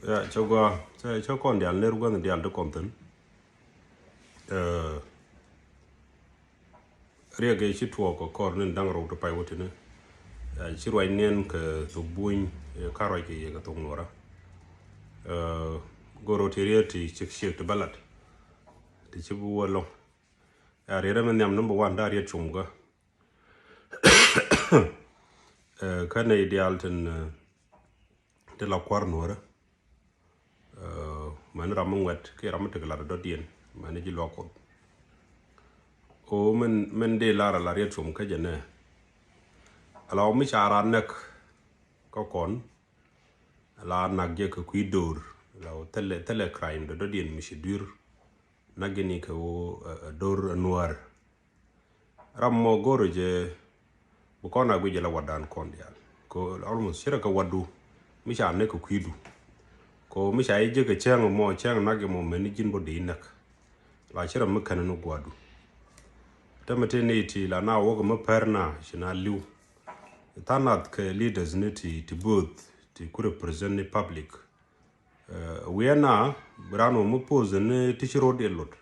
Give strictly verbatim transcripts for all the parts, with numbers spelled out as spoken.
Ya, cä gua, cä, cä kɔn dial ner gua̱n dial di kɔn thin. Eh, riɛk ɛ ci tuɔɔk kɛ kɔr ni da̱ŋ rɛw ti pay wä tini. Eh, ci ruac niɛn kɛ thok buny, eh, ka ruac kɛ yɛ kɛ thok nuɔra. Eh, goro ti riɛk ti cik ciek ti bä lat. Ti ci bi wä lɔŋ. Ya, riɛk mi nhiam number one, da riɛk cum gä. Eh, kä nɛy diaal tin, eh, ti la kuar nuɔrä. Eh, mɛn ram mi ŋuɛt kiɛ ram mi tek lat dɔ̱diɛn, mɛn ji̱ luaak Kuɔth. O mɛn, mɛn dee lar a la riɛt com kä jɛ nɛ. A la mi ca ran näk kä kɔn, a la nak jɛ kɛ kui̱ do̱r, a la thilɛ, thilɛ crime dɔ̱diɛn mi ci dui̱r. Nak jɛ ni kɛ wä, eh, do̱r nuɔr. Ram mɔ go̱rɛ jɛ bi kɔn a guic jɛ la watdan kɔn diaal. Ko almost cirɛ kɛ watdu mi ca näk kɛ kui̱du. Ko mi ca i̱ jek kɛ cäŋ mɔ, cäŋ nak jɛ mɔ mɛn i̱ ji̱n bä dee i̱ näk. La cirɛ mi kɛn ni guadu. Tämɛ ti ni ti la na wäk mi pɛr na ci na li̱w. Tha̱a̱ŋ nath kɛ leaders ni ti, ti both ti ku represent ni public. Eh, wiɛ na bi ran wä mi pos ni ti ci ro̱d i̱ lot.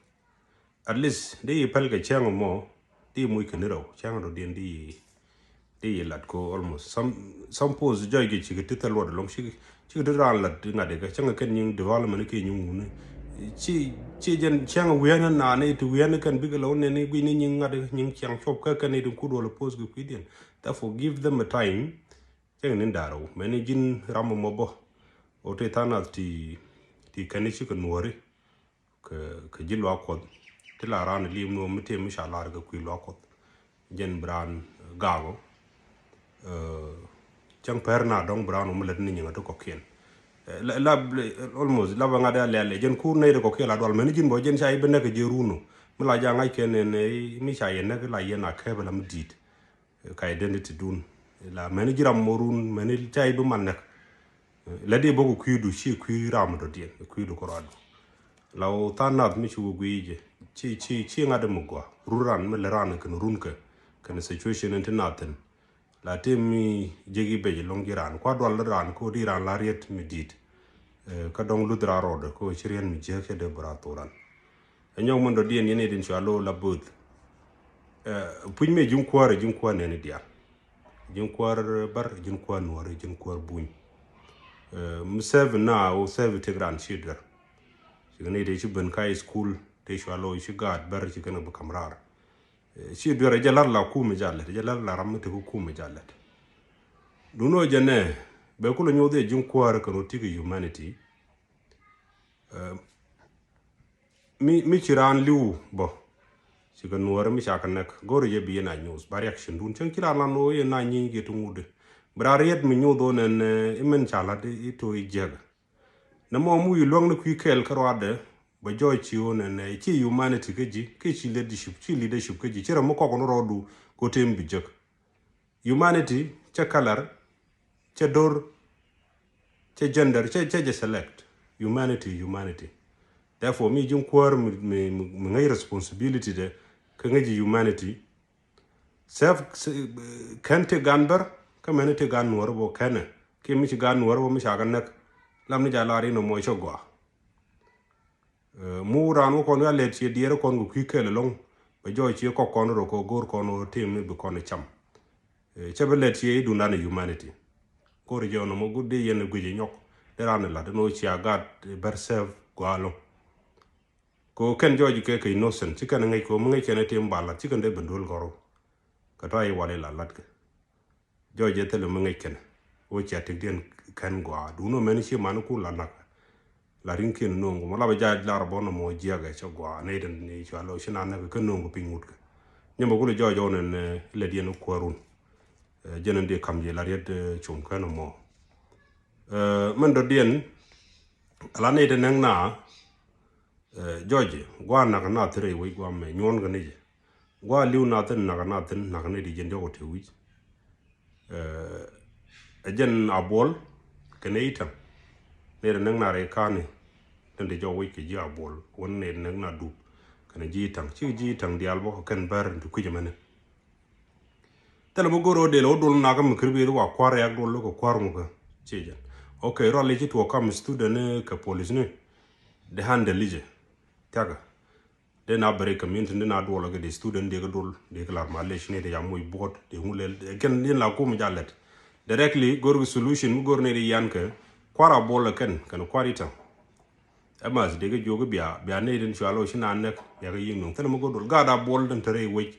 At least di yi pɛl kɛ cäŋ mɔ, di yi muc kɛ ni rɛw, cäŋ dɔ̱diɛn di yi, di yi lat ko almost. Some, some pos jɔc kɛ cikɛ ti thil luɔt ɛlɔŋ, cikɛ, cikɛ ti raan lat ŋa̱t ikɛ cäŋ kɛn nyiŋ development kɛ nyiŋ wuni. Ci, ci jɛn cäŋ wi̱i̱n nani ti wi̱i̱n kɛn bikɛ lɛ wä nɛni gui̱ni nyiŋ ŋa̱t ikɛ nyiŋ cäŋ cuɔp kä kɛn itin kut wä lɛ pos kɛ kui̱diɛn. Therefore give them a time. Cäŋ ni da̱r wä mɛni ji̱n ram mɔ bä. Wä ti tha̱a̱ŋ nath ti, ti kɛn cikɛ nuɔri. Kɛ, kɛ ji̱ luaak Kuɔth. Ti la raan liim ni wä mi tëë mi ca lar kɛ kui̱ luaak Kuɔth. Jɛn bi raan gaak ɔ. Eh, cäŋ pɛr na dɔ̱ŋ bi raan wä mi lät ni nyiŋ a ti kɔ̱kiɛn. Eh, la, la, almost la bɛ ŋa̱t a lɛl ɛ jɛn kur nɛy ti kɔ̱kiɛn la dual mɛn ji̱n bɔ jɛn ca i̱ bi näk kɛ ji̱ run ɔ. Mi la ja ŋa̱c kɛn nɛn, eh, mi ca yɛ näk la yɛn a kɛp la mi di̱i̱t. Eh, ka identity dun. La mɛn ji̱ ram mɔ run, mɛn ca i̱ bi man näk. Lɛ di bä kɛ kui̱du ci kui̱ ram dɔ̱diɛn, kui̱du kɛ ruacdu. La wä tha̱a̱ŋ nath mi ci wä gui̱i̱ jɛ. Ci, ci, ci ŋa̱t mi gɔaa. Run ran mi lɛ ran kɛn run kɛ. Kɛn situation in ti nath thin. La ti mi jek i̱ bec lɔŋ ji̱ ran. Kua dual ran ko di ran la riet mi di̱i̱t. Eh, kä dɔŋ luth ran rɔɔdɛ ko ci riet mi jiäk cɛ dee bä ran thok ran. Ɛ nyɔk mɛn dɔ̱diɛn yɛn itin cua lo̱o̱ la both. Eh, puc mi ji̱n kuäär, ji̱n kuäär nɛni diaal. Ji̱n kuäär bär, ji̱n kuäär nuɔ̱ɔ̱ri, ji̱n kuäär buny. Eh, mi sɛɛp na wä sɛɛp tëk ran ci duer. Cikɛ ni tëë ci ben ka i̱ school tëë cua lo̱o̱ ci gaat bär ci kɛn bi ka̱m raar. Eh, ci duer jɛ lar la kumɛ jɛ a lät, jɛ lar la ram mi tëk kumɛ jɛ a lät. Duŋni wä jɛ nɛ bɛ kulɛ nyoth yɛ ji̱n kuäär kɛn wä tikɛ humanity. Eh, mi, mi ci raan li̱w bä. Cikɛ nuɔɔri mi ca kɛ näk go̱ri jɛ bi yɛn a nyuuth ba reaction dun cäŋ ci raan lan wä yɛn na nyiny kiɛ ti ŋut di. Bi raan riet mi nyuuth wä nɛn, eh, imɛn ca lat i̱ to i̱ jiäk. Nɛ mɔ mu yi luäŋ ni kui̱ kɛɛl kä ruadɛ bɛ jɔɔc ci wä nɛn, eh, ci humanity kä ji̱ kiɛ ci leadership, ci leadership kä ji̱ ci rɛ mi kɔk ni rɔɔdu ko tem bi jek. Humanity cɛ color, cɛ dor, cɛ gender, cɛ, cɛ jɛ select. Humanity, humanity. Therefore mi ji̱n kuäär mi, mi, mi, mi ŋäc responsibility dɛ kä ŋäc ji̱ humanity. Sɛɛp, sɛ, kɛn ti gan bär kä mɛn ti gan nuɔr bä kɛnɛ kiɛ mi ci gan nuɔr bä mi ca kɛ näk. Lam ni ja lar in ɔ mɔ cɛ gɔaa. Eh, mu raan wä kɔn ya lɛt ciɛ diɛɛr kɔn kɛ kui̱ kɛɛl ɛlɔŋ bɛ jɔɔc ciɛ kɔk kɔn rɔ kɔ go̱o̱r kɔn wä tim mi bi kɔn cam. Eh, cɛ bi lɛt ciɛ i̱ dundan ɛ humanity. Go̱o̱r jɛ ɔnɔ mɔ gut dee yɛn ɛ guic ɛ nyɔk dee raan ɛ lat ɛn wä cia gaat, eh, bɛr sɛɛp gɔaa ɛlɔŋ. Kɛ wä kɛn jɔɔc kɛ kɛ innocent ci kɛn ɛ ŋäc kɛ wä mi ŋäc kɛn ɛ tim ba lat ci kɛn dee ben duel gɔrɔ. Kɛ tɔa i̱ wal i̱ la lat kɛ. Jɔɔc jɛ thilɛ mi ŋäc kɛn wä cia tikdiɛn kɛn gɔaa duun wä mɛn ci man ku la nak. La riŋkiɛn no̱o̱ŋ kumɔ la bɛ jaaj lar bɔn mɔ jiɛkɛ cɛ gɔaa nɛy tin ni cua lɔ ci na näk kä no̱o̱ŋ kɛ piny ŋut kɛ. Nyɛmɛ kulɛ jɔɔc ɔn ɛn, eh, lɛ diɛn kuäärun. Eh, jɛn ɛn di kam jiɛ la riet, eh, cum kɛn mɔ. Eh, mɛn dɔ̱diɛn ala nɛy tin nɛŋ na. Eh, jɔɔc jɛ gua̱a̱ nak na thirɛ i̱ wec gua̱a̱ mɛ nyuɔ̱n kɛ ni jɛ. Gua̱a̱ li̱w na thin nak na thin nak ni di jɛn diɔk ɔ te wi̱c. Eh, ɛ jɛn a buɔl kɛnɛ i̱ ta̱ŋ. Nɛy rɛ näk na rɛ ka̱ni tin di jɔk wi̱c kɛ ji̱ a buɔl wän nɛy rɛ näk na dup kɛnɛ ji̱ i̱ ta̱ŋ ci ji̱ i̱ ta̱ŋ diaal bä kɛ kɛn bär in ti kui̱c ɛmɛni. Thilɛ mi go̱r ɣä dël ɣä dol nakä mi kiri bi ri wa kua̱r riak dol lo̱k kɛ kua̱r ŋukä. Ci jɛn Ok, rual i̱ ci tuɔɔk kam student ni kɛ police ni. Di handle i̱ jɛ. Thiakä. Dee na beri community ni na duɔlɔ kɛ di student di kɛ dul di kɛ lar malec ni di ya muc buɔt di ŋu lel kɛn din la kum ja lɛt. Directly gor kɛ solution mi gor ni di yan kɛ kuar a buɔl kɛn kɛn kuar ita. Emas di kɛ juɔk bia bia ni din cua lo ci na nɛk bia kɛ yiŋ nuŋ thil mi gor dul gaat a buɔl din te rɛy wec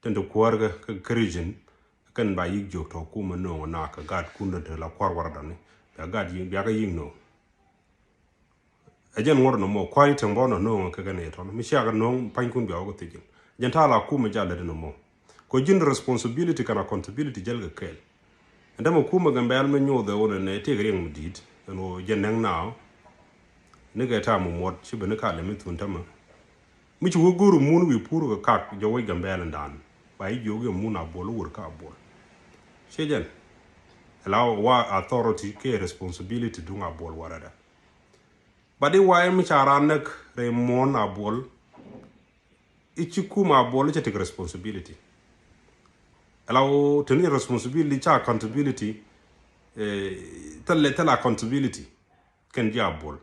tin te kuar kɛ kɛ region. Kɛn ba yik jiök tɔ kumɛ no̱o̱ŋ na kɛ gat kun dee te la kuar waradani bia gat yik bia kɛ yik no̱o̱ŋ. Ɛ jɛn ŋuɔr nɔmɔ kua̱ri teŋ bɔ nɔ no̱o̱ŋ kɛ kɛn ɛ tɔn mi ciakɛ no̱o̱ŋ panykun bia wä kɛ thiec jɛn. Jɛn ta̱a̱ la kumɛ jal lɛ di nɔmɔ. Kɔ ji̱n responsibility kɛn accountability jɛl kɛ kɛɛl. Ɛn tämɛ kumɛ Gambɛl mi nyoth ɛ wun ɛnɛ tëëk riɛŋ mi di̱i̱t ɛn wä jɛn nɛŋ naaw. Ni kɛ ta̱a̱ mi muɔt ci ben ni ka lɛ mi thun tämɛ. Mi ci wä go̱o̱r mun wi̱i̱ pur kɛ kak jɔwec Gambɛl in dan ba i̱ jiök i̱ mun a buɔl wur ka a buɔl. Ciɛ jɛn. Ɛ la wa authority kɛ responsibility duŋ a buɔl warada. But i̱ wa i̱ mi ca ran näk rɛy muɔ̱ɔ̱n a buɔl. I̱ ci kum a buɔl i̱ cɛ tik responsibility. Ɛ la wä teni responsibility ca accountability. Thilɛ thilɛ accountability. Kɛn ji̱ a buɔl.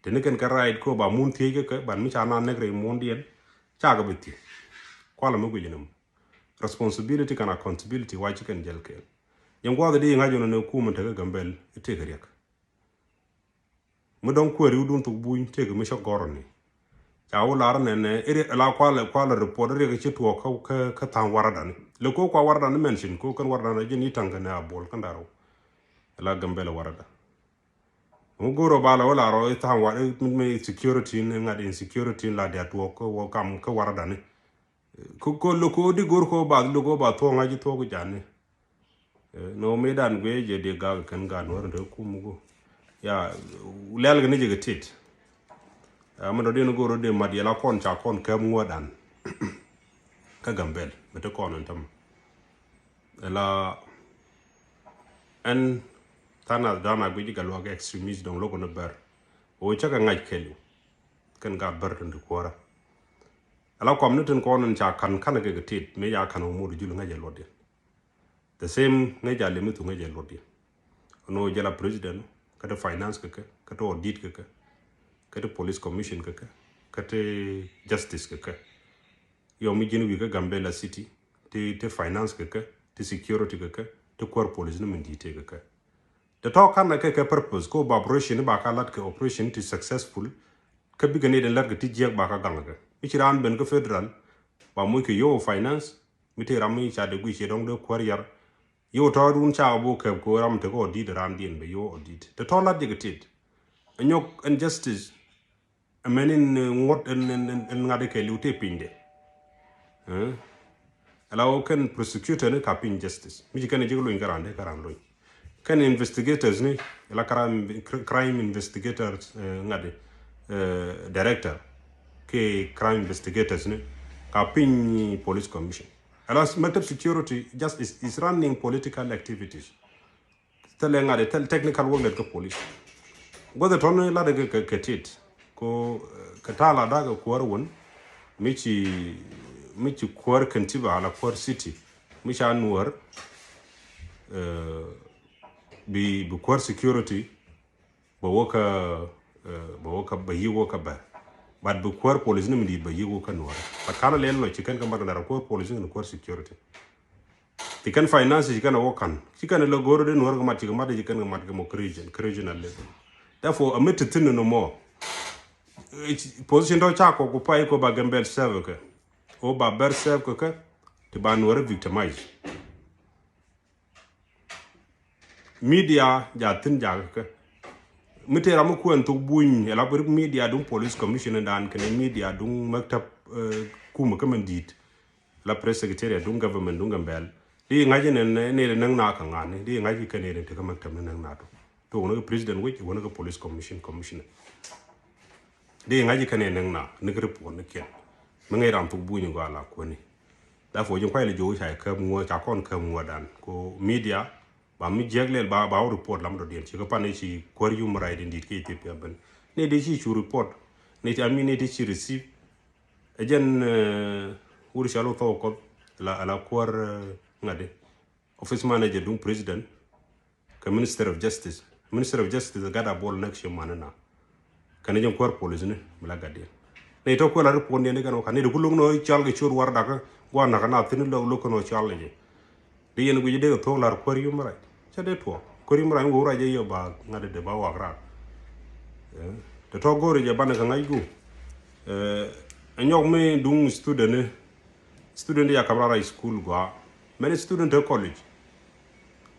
Teni kɛn kɛ right ko ba mun thiec kɛ kɛ ban mi ca na nɛk rɛy muɔ̱ɔ̱n diɛn. Ca kɛ bi thiec. Kualɛ mi guic ni mu. Responsibility kan accountability wa ci kɛn jɛl kɛɛl. Yɛn guath di ŋa̱c yɔn ni kum in tekɛ Gambɛl i̱ tekɛ riɛk. Mi dɔ̱ŋ kueer i̱ wudun thok buny tekɛ mi cä gɔrɔni. Ca wä lar nɛnɛ i̱ la kualɛ kualɛ report i̱ riɛk i̱ ci tuɔɔk kä kä tha̱a̱ŋ waradani. Lɛ ko kua waradani mention ko kɛn waradani jɛ ni ta̱ŋ kɛn a buɔl kɛn darɔ. Ila Gambɛl warada. Ŋu go̱o̱r ɔ bal ɔ la rɔ i̱ tha̱a̱ŋ wat i̱ mi security ni ŋa̱t insecurity la diat wä kä wä kam kä waradani. Kä kä lo̱k ɔ di go̱o̱r kɔ bath lo̱k ɔ bath thuɔ̱ŋ a ji̱ thuɔ̱k jani. Nɔ mi dan guiɛ jɛ di gak kɛn gan wär nte kum go. Ya lɛl kɛ ni jɛ kɛ tit. Mɛ dɔ di ni go̱o̱r ɔ di mat yɛla kɔn ca kɔn kɛm ŋuɔ̱dan. Kä Gambɛl mɛ ti kɔn in tämɛ. Ila ɛn tha̱a̱ŋ nath da̱a̱n a guic i̱ Gatluak extremist dɔ̱ŋ lo̱k ni bär. Ɣöö cä kɛ ŋa̱c kɛl i̱ kɛn gat bär tin ti kuäärä. Ila kuam ni tin kɔn in ca ka̱n ka̱n kɛ kɛ tit mëë ca ka̱n ɣöö mo̱o̱r jul ŋäc ɛ luɔtdiɛn. The same ŋäc a lemi thu ŋäc ɛ luɔtdiɛn. Ɛn ɣöö jɛ la president kä ti finance kɛ kɛ kä ti audit kɛ kɛ kä ti police commission kɛ kɛ kä ti justice kɛ kɛ. Yɔ mi ji̱n wi̱i̱ kä Gambela City ti ti finance kɛ kɛ ti security kɛ kɛ ti kuäär police ni min di̱i̱t tëë kɛ kɛ. Te tɔ̱ kan kɛ kɛ purpose ko ba operation ba ka lat kɛ operation ti successful. Kä bikɛ ni den lat kɛ ti jiɛk ba ka gaŋ kɛ mi ci raan ben kä federal. Ba moc kɛ yio̱w finance mi tëë ram mi ca de guic ciɛ dɔ̱ŋ de kuäär yar. Yio̱w tɔ̱ run ca bo kɛp ko ram te kɛ audit raan diɛn bɛ yio̱w audit te tɔ̱ lat jɛ kɛ tit. Ɛ nyɔk injustice. Ɛmɛn in ŋuɔ̱t in ŋa̱t ikɛ liw tëë pinyde. Ɛla wä kɛn prosecutor ni ka piny justice mi ci kɛn ji̱ luny kä raan dee kä raan luny. Kɛn investigators ni ɛla crime investigators ŋa̱t director kɛ crime investigators ni ka piny police commission. Ɛla maktab security just is running political activities. Thilɛ ŋa̱t thil technical work lɛt kä police. Guɔth tɔn lat kɛ kɛ tit ko kɛ ta̱a̱ lat dak kɛ kuäär wun. Mi ci mi ci kuäär kɛn ti ba ala kuäär city mi ca nuäär. Bi bi kuäär security bɛ wä kä bɛ wä kä bɛ yi wä kä bɛ. But bi kuäär police ni mi dit bɛ yi wä kä nuäär. But kan lɛl nɔ ci kɛn kä mat kɛ lat kuäär police ni kuäär security. Ci kɛn finance ci kɛn a wä kan ci kɛn a lɛ go̱o̱r di nuɔr kɛ mat ci kɛ mat ci kɛn kɛ mat kɛ mɔ Christian Christian a lɛ. Therefore a mi ti thin ni mɔ. Position tɔ ca kɔ ku pay ko ba Gambel serve kɛ o ba ber serve kɛ kɛ ti ba nuɔr victimize. Media ja thin ja kɛ kɛ mi te ram mi kuɛn thok buny ɛ la media duŋ police commissioner dan kɛn media duŋ maktab. Kumɛ kä mɛn dit. La press secretariat duŋ government duŋ Gambel. Di ŋa̱c ni ni ni nɛŋ na ka ŋa̱ni di ŋa̱c kɛ ni ni ti kä maktab ni nɛŋ na to. To wani kä president wic wani kä police commission commissioner. Di ŋa̱c kɛ ni nɛŋ na ni kä report ni kiɛn. Mi ŋa̱c ram thuk buny gɔa la kuani. Therefore jiŋ kuay li jo̱o̱ ca käm ŋuɔ ca kɔn käm ŋuɔ dan ko media. Ba mi jiäk lɛl ba ba report lam dɔ diɛn ci kä pan ni ci kuär human right in dit kä Ethiopia ben. Ni di ci cu report. Ni ti ami ni di ci receive. Ɛ jɛn wur ca lo thɔw kɔth la la kuär ŋa̱di. Office manager duŋ president kɛ minister of justice Ministry of Justice gat a buɔl näk ciɛ mani na. Kɛn jɛn kuäär police ni mi la gat diɛn. Ni tɔ kuɛ la report diɛn ni kɛn wä kan ni di ku lo̱k ni ɣä cɔal kɛ ciöt war dakä gua̱n nakä na thi̱n lo̱k lo̱k kɛn ɣä cɔal kɛ jɛ. Di yɛn guic dee kɛ thuɔ̱k lar kuäär yum rac cɛ dee tuɔɔk kuäär yum rac ŋo̱o̱k rac jɛ yɛ ba ŋa̱t dee ba wak raar. Tɛ tɔ go̱o̱ri jɛ banɛ kɛ ŋa̱c gu. Ɛ nyɔk mi duŋ student ni student ya Kampala High School gua. Many student te college.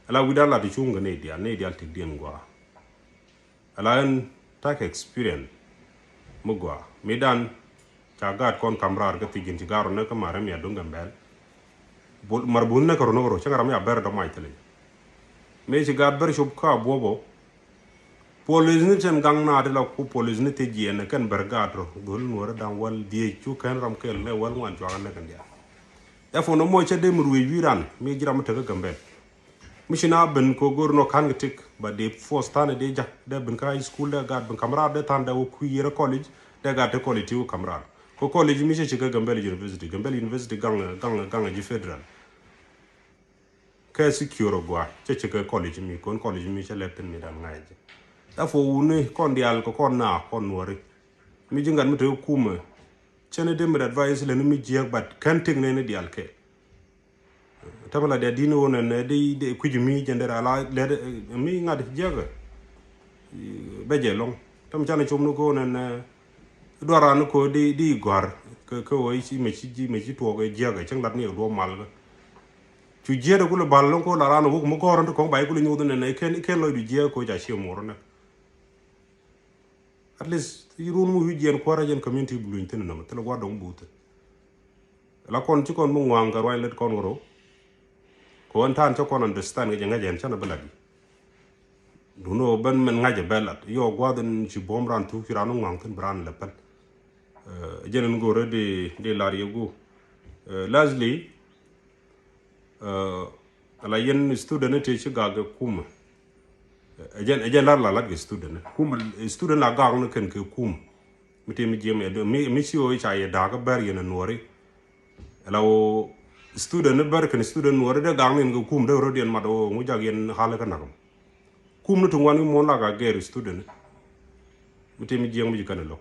Ala wi̱dan la ti cuŋ kɛ ni dial ni dial tik diɛn gua. Ala ɛn tak experience mi gua mi dan ca gaat kɔn Kampala kä thi̱ji̱n ci gaarɔ ni kä marɛ mi a duŋ Gambɛl. Mar bun ni kɛ run ni kɛ run cä ŋa̱r mi a ber dɔ mac thilɛ. Mi ci gaat ber cop ka buɔbɔ. Police ni tin gaŋ na ti la ku police ni ti jiɛn kɛn ber gaat rɔ dhol nuɔri daŋ wal diec cu kɛn ram kɛl lɛ wal ŋuan cuakä ni kɛn dial. Therefore nɔ mɔ cɛ dee mi ruëëc wi̱i̱ ran mi ji̱ ram mi tekä Gambɛl. Mi ci na ben ko go̱r nɔ ka̱n kɛ tik ba dee force tha̱a̱n dee jak dee ben kä high school dee gaat ben Kampala dee tha̱a̱n dee wä kui̱ yɛrɛ college dee gaat te college ti wä Kampala. Ko college mi cɛ ci kä Gambɛl University, Gambɛl University gaŋ gaŋ gaŋ ji̱ federal. Kɛ secure gua cɛ ci kɛ college mi kon college mi cɛ lɛp thin mi dan ŋa̱c jɛ. Therefore wuni kɔn dial kɛ kɔn na kɔn nuɔri. Mi ji̱ ŋa̱t mi te kumɛ cɛ ni dee mi advice lɛ ni mi jiɛk but kɛn tik nɛ ni dial kɛ. Tɛmɛ la dial dini wunɛ nɛ di kui̱c mi jɛn dee ra la lɛ mi ŋa̱t jiɛk. Bɛ jɛ lɔŋ tɛmɛ canɛ com ni ko nɛ nɛ. Duar ran ko di di gɔ̱a̱r kɛ kɛ wä i̱ ci mɛ ci ji̱ mɛ ci tuɔɔk ɛ jiäk ɛ cäŋ lat ni ɛ duɔ̱ɔ̱p mal kä. Cu jiäk ɛ kulɛ bal lɔŋ ko la ran ɛ wuk mi gɔ̱a̱r ɔn ti kɔŋ ba i̱ kulɛ nyoth nɛ nɛ i̱ ken i̱ ken lɔc du jiäk ko ca cie muɔr nɛ. At least i̱ run mi wi̱i̱ jiɛn kuäärä jɛn community bi luny thin nɔmɔ thilɛ gua̱a̱r dɔŋ buuth. La kɔn ci kɔn mi ŋua̱a̱ŋ kɛ ruany lät kɔn wä rɔ. Ko ɛn ta̱a̱n cä kɔn understand kɛ jɛ ŋäc ɛn canɛ bi lat i̱. Duno ben mɛn ŋa̱c ɛ bɛ lat yɔ gua̱th in ci buɔ̱m ran thuk ci ran ŋua̱ŋ thin bi ran lɛ pɛl. Ɛ jɛn in go̱rɛ di di lar yɛ gu. Ɛ lastly, ɛ la yɛn student ni ti ci gak kɛ kumɛ. Ɛ jɛn ɛ jɛn lar la lat kɛ student ni kumɛ student la gak ni kɛn kɛ kumɛ. Mi ti mi jiɛm yɛ mi mi ci ɣöö ca yɛ da̱a̱k bɛr yɛn ɛ nuɔri. Ɛla ɣöö student ni bɛr kɛn student nuɔri dee gak ni yɛn kɛ kum dee rɔ diɛn mat ɣöö ŋu jak yɛn hal kä nak. Kum ni ti ŋuan wi̱i̱ muɔ̱ɔ̱n la ka gɛɛr student ni. Mi ti mi jiɛm mi ci kɛn ɛ lo̱k.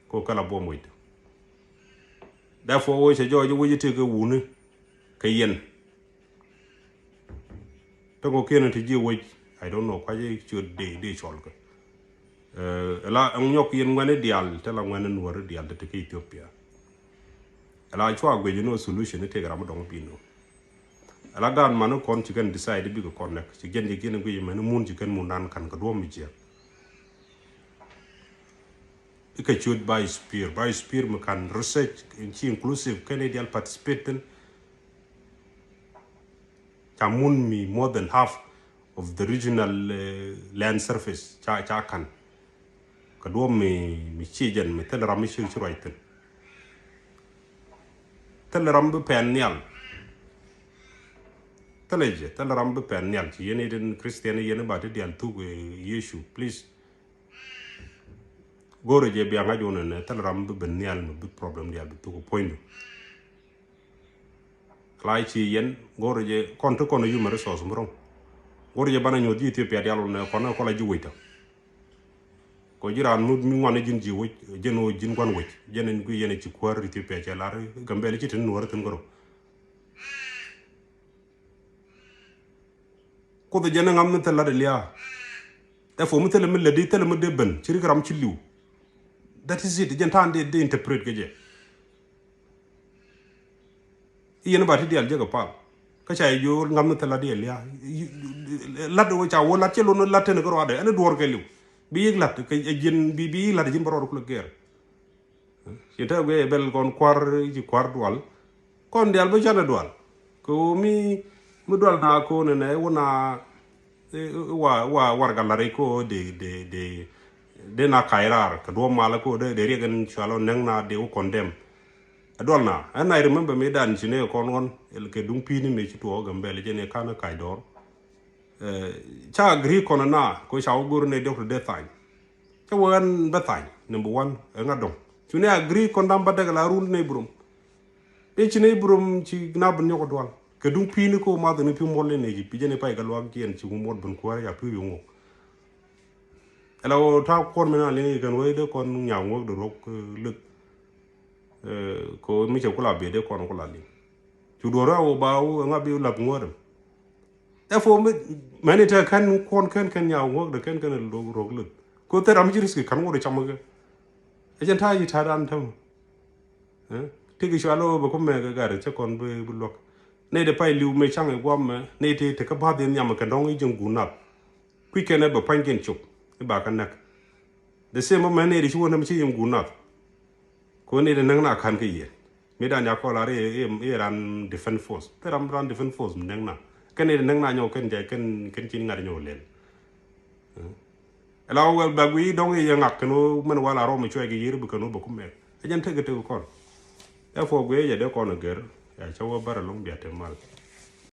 Ko kɛ la buɔm wecdä. Therefore wec cɛ jɔɔc wec ti kɛ wuni kɛ yɛn. Te ŋɔ kiɛn ti ji̱ wec I don't know kuac i̱ ciöt dee dee cɔl kɛ. Ɛ la ɛŋ nyɔk yɛn ŋuɛni dial te la ŋuɛni nuɔri dial te te kä Ethiopia. Ɛ la cua guic inɔ solution itek ram mi dɔŋ bi nɔ. Ɛ la gaat mani kɔn ci kɛn decide bikɛ kɔn nɛk ci jɛn ci kiɛn guic mɛni mun ci kɛn mun dan kan kɛ duɔ̱m mi jiɛk. Ikä ciöt biosphere biosphere mi kan research in ci inclusive kɛn idial participate thin. Ca mun mi more than half of the regional uh, land surface ca ca kan. Kɛ duɔ̱p mi mi ci jɛn mi thil ram mi ci ci ruac thin. Thil ram bi pɛn nhial. Thil jɛ thil ram bi pɛn nhial ci yɛn itin Christian yɛn ba ti dial thuk Yesu please. Go̱rɛ jɛ bia ŋa̱c wun ɛn thil ram bi ben nhial mi bi problem dial bi thuk puɔ̱nydu. Kla ci yɛn go̱rɛ jɛ kɔn ti kɔn human resource mi ro̱ŋ. Go̱rɛ jɛ banɛ nyuɔth ji̱ Ethiopia dial wun ɛ kɔn ɛ kɔla ji̱ wec tɔ. Kɔ ji̱ raan mi ŋuan ji̱n ji̱ wec jɛn ɣöö ji̱n gua̱n wec jɛn ɛn gui yɛn ɛ ci kuäär Ethiopia cɛ lar Gambɛl ci tin nuɔ̱ɔ̱r thin kärɔ. Kuoth jɛn ɛ ŋa̱m mi thil lat ɛ lia̱a̱. Therefore mi thilɛ mi lätdi thilɛ mi dee ben ci rik ram ci li̱w. That is it jɛn ta̱a̱n dee dee interpret kɛ jɛ. I̱ yɛn ba ti dial jek ɛ pal kä ca yɛ jiö ŋa̱m mi thil lat ɛ lia̱a̱. Lat ɛ wä ca wä lat cɛ lon lat tɛn kɛ ruaadɛ ɛn ɛ duɔ̱ɔ̱r kɛ li̱w. Bi yik lat kɛ jiɛn bi bi yik lat ɛ ji̱n bä rɔɔd kulɛ gɛɛr. Ci te guiɛ bɛl kɔn kuar ci kuar dual. Kɔn dial bä canɛ dual kɛ ɣöö mi mi dual na ko̱n ɛnɛ wä na wa wa warga lar i̱ ko̱ de de de de na ka̱c raar kɛ duɔ̱ɔ̱p mal ko̱ de de riɛk ɛn cual ɔ nɛŋ na de wä kɔn dɛm. Ɛ dual na ɛn I remember mi dan ci ne kɔn ɣɔn kɛ duŋ pi̱i̱ni mi ci tuɔɔk Gambɛl jɛ ne ka̱n ka̱c dɔɔr. Ca agree kɔn na ko ca wä go̱r ne doctor de thany. Ca wä ɣän bä thany number one ɛ ŋa dɔŋ cu ne agree kɔn dam bä däk la run ne burum. De ci ne burum ci na bä nyɔk dual kɛ duŋ pi̱i̱ni ko math ni pi̱i̱ muɔl ne ne ci pi̱i̱ jɛ ne pay kɛ luak jiɛn ci wä muɔt bän kuäär ya pi̱i̱ yoŋ wä. Ɛla wä ta̱a̱ kuɔn mi na liŋ i̱ kɛn wä i̱ dee kɔn nyaw ŋuɔk di ruɔk lith. Ko mi cɛ kula biɛ dee kɔn kula liŋ. Cu duɔr a wä ba wä ŋa bi lap ŋuɔr. Therefore mɛn i̱ tɛ kɛn kuɔn kɛn kɛn nyaw ŋuɔk di kɛn kɛn ruɔk lith. Ko thɛr ram ci risk kan wä di cam kɛ. Ɛ cɛn ta̱a̱ ci ta̱a̱ dan tɛm. Ti ki cua lo bɛ kä mɛ kɛ gat cɛ kɔn bi luɔk. Nɛy de pay liw mɛ caŋ i̱ guam mɛ nɛy ti ti kä bath in nhiam kɛ dɔŋ i̱ jiŋ gun nath. Kui̱ kɛn ɛ bɛ pua̱nykiɛn cop i̱ ba kä näk. The same mɛ nɛy de ci wä näm ci jiŋ gun nath. Ko nɛy de näk na ka̱n kä yɛn. Mi dan ya kɔl ar i̱ ran defense force. Thil ram ran defense force mi näk na. Kɛn nɛy de näk na nyɔk kɛn jay kɛn cin ŋa̱t nyɔk lɛl. Ɛla wä wɛl bɛ guiy dɔŋ i̱ yɛ ŋak kɛn wä mɛn wal a rɔm i̱ cuɛ kɛ yiër bi kɛn wä bɛ kum mɛk. Ɛ jɛn tek i̱ tek i̱ kɔn. Therefore guiy ɛ jɛ dee kɔn i̱ gɛr. Ya cä wä bär ɛlɔŋ bia te mal.